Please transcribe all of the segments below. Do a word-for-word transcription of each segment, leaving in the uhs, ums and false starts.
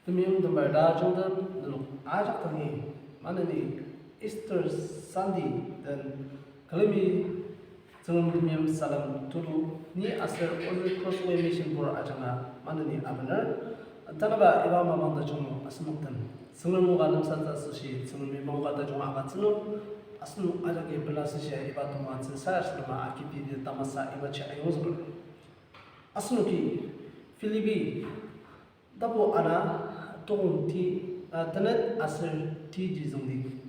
Temeim tembar ta ajungtem nenok ajak dangi, maneni Easter Sunday den külemi Tsüngrem temeim salem tulu ni aser Ozü Crossway Mission Board ajanga maneni abener. Tanaba iba mapang tajung nung asenok den Tsüngrem o ka lemsatsa asoshi Tsüngremi manguka tajung agütsüner. Asenok ajaki pela asoshi iba temoatsü sarasadema akipidi tamasa ibaji ayongzüker. Asenoki Philippi tapu ana tokong ti, ah, tenet aser tiji züngdi.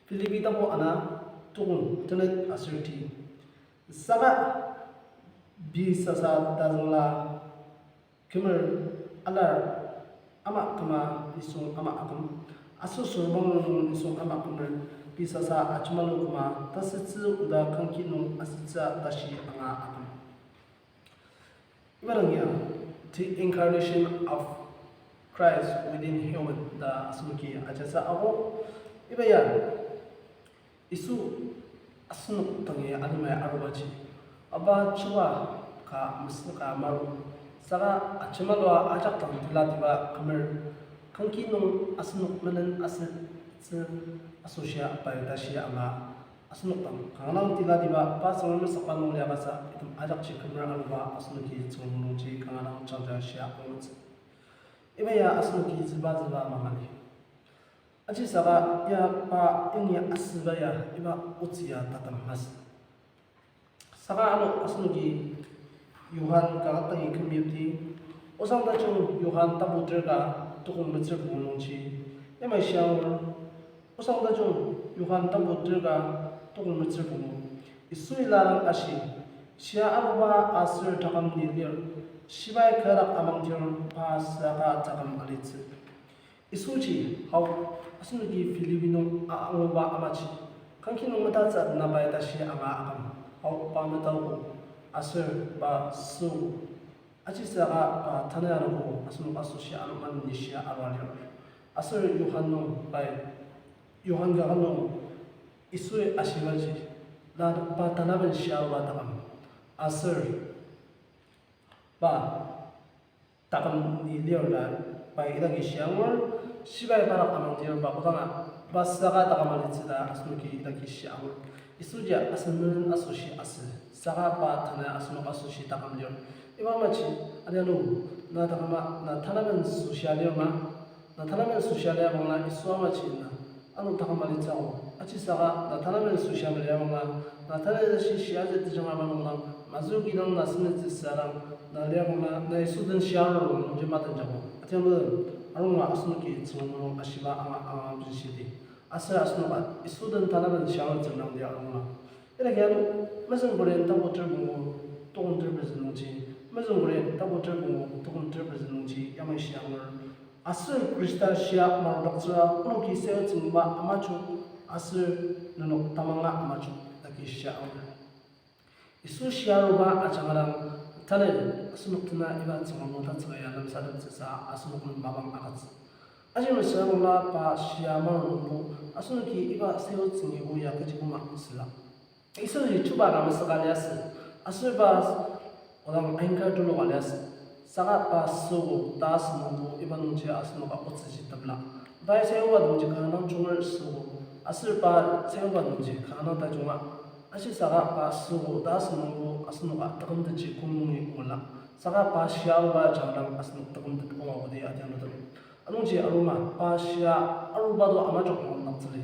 Philippi tapu ana tokong tenet aser ti. Saka pei sasa tazüngla kümer alar ama küma nisung ama aküm. Aser sorubang nung nisung ama kümer pei sasa ajemalu küma tasütsü oda kangki nung asütsü tashi anga aküm. Iba dang ya, The Incarnation of Christ Within Human ta asenoki ajasa ako. Iba ya, Yisu asenok dangi alimai arubaji, aba chuba ka mesüka maru, saka ajemalua ajak dang tilatiba kümer, kangki nung asenok melen asütsü asoshia pai tashi ama, asenok dang kanga dang tilatiba pa Tsüngrem mesükba nung liakasa item ajakji kümer aruba asenoki Tsüngrem nungji kanga dang jangja shia angutsü. Iba ya asenoki züba züba mamali. Ajisaka ya pa yangi asüba ya iba otsü ya tatem masü. Saka ano asenoki Johan kaket dangi kümyipdi, osang tajung Johan tapu ter ka tokong metsür pungu nungji, yamai shia angur, osang tajung Johan tapu ter ka tokong metsür pungu. Yisui la dang ashi, shia aruba aser taküm ni lir, shibai kü dak amangdir pa saka taküm alitsü. Yisuji, hau, asenoki Philippi nung a- anguba amaji, kangki nung metatsü na pai tashi anga aküm, hau pa metao, aser pa süogo. Ajisaka pa tanü anogo asenok asoshi ano maneni shia arua lir. Aser Johan nung pai, Johan kaket nung Yisui ashibaji, la pa tanaben shia aruba taküm. Aser pa taküm ni lir ta pai idaki shia angur, shibai pa dak amangdir pa kodanga, pa saka taküm alitsü ta asenoki idaki shia angur. Yisuji asen meren asoshi asü, saka pa tanü asenok asoshi taküm lir. Iba amaji, adianu, na taküma, na tanaben süshia lir ma, na tanaben süshia lir bangla Yisu amaji na ano taküm alitsü angur. Ajisaka na tanaben süshia malir bangla, na tanü tashi shia aji tejang aba bangla, mazü kidang na senütsü sadang, na lir bangla, na Yisu den shia arur nungji matenjabo. Atiamtem, arunga asenoki Tsüngrem nung ashiba anga anga benshidi. Aser asenoka Yisu den tanaben shia arutsü nangdi arunga. Idaki ano, mezüng Korin tapu ter pungu, tokong ter pezü nungji, mezüng Korin tapu ter pungu, tokong ter pezü nungji yamai shia angur. Aser Khrista shia marudaktsüra onoki sayutsüngba amajok, aser nenok tamanga amajok, idaki shia angur. Yisu shia aruba ajanga dang, tanü asenok tena iba Tsüngrem o tatsüka ya lemsateptsüsa asenok nem mapang agütsü. Aji mesüra bangla pa shia maru nungbo, asenoki iba sayutsüngi o ya kechi koma süla. Yisuji chuba ka mesüka liasü, aser pa odang aingkar tuluka liasü, saka pa süogo ta asü nungbo iba nungji asenoka otsüji tepela. Pai sayuba nungji kanga dang junger süogo, aser pa sayuba nungji kanga dang tajunga. Ajisaka pa süogo ta asü nungbo asenoka tekümtetji kong nungi ola. Saka pa shia aruba ajanga dang asenok tekümtet konga kodi adianutem. Anungji arunga pa shia aruba to amajok nung naktsüli.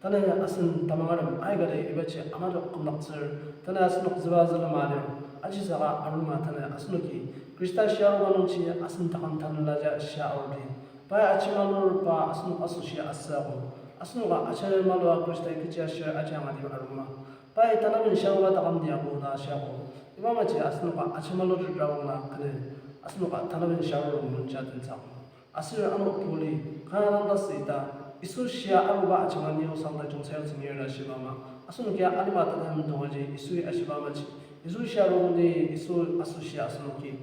Tanü asen tamangertem aikati ibaji amajok kümdaktsür, tanü asenok züba zülema lir, ajisaka arunga tanü asenoki Khrista shia aruba nungji asen taküm tanelaji shia arudi. Pai ajemalur pa asenok asoshi asüogo. Asenoka ajemalua Khrista kechi ashir aji angati arunga. Pai tanaben shia aruba taküm tiago ta shiago. Iba amaji asenoka ajemalutetra bangla kene asenoka tanaben shia arur nungji tensang. Aser ano Pauli kanga dang ta süita, Yisu shia aruba ajanga ni osang tajung sayutsüngir ta shiba ama, asenoki alima tatem tongaji Yisui ashiba amaji, Yisu shia arudi Yisu asoshi asenoki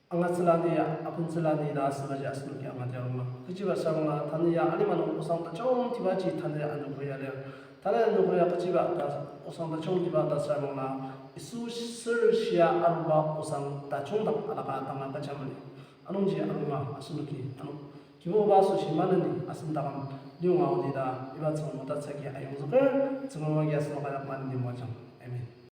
angatsüla ni ya, apentsüla ni ta asübaji asenoki angati arunga. Kechiba sürabangla, tanü ya alima nung osang tajungtibaji tanü anogo ya lir. Tanü anogo ya kechiba ta osang tajungtiba ta sürabangla, Yisu ser shia aruba osang tajung dak alaka tanga kajamani. Anungji arunga asenoki, ano Kibuba asoshi maneni asen taküm liyonga aodi ta iba Tsüngrem o tatsüka ayongzüker, Tsüngrem agi asenok ajak maneni moajang. Amen.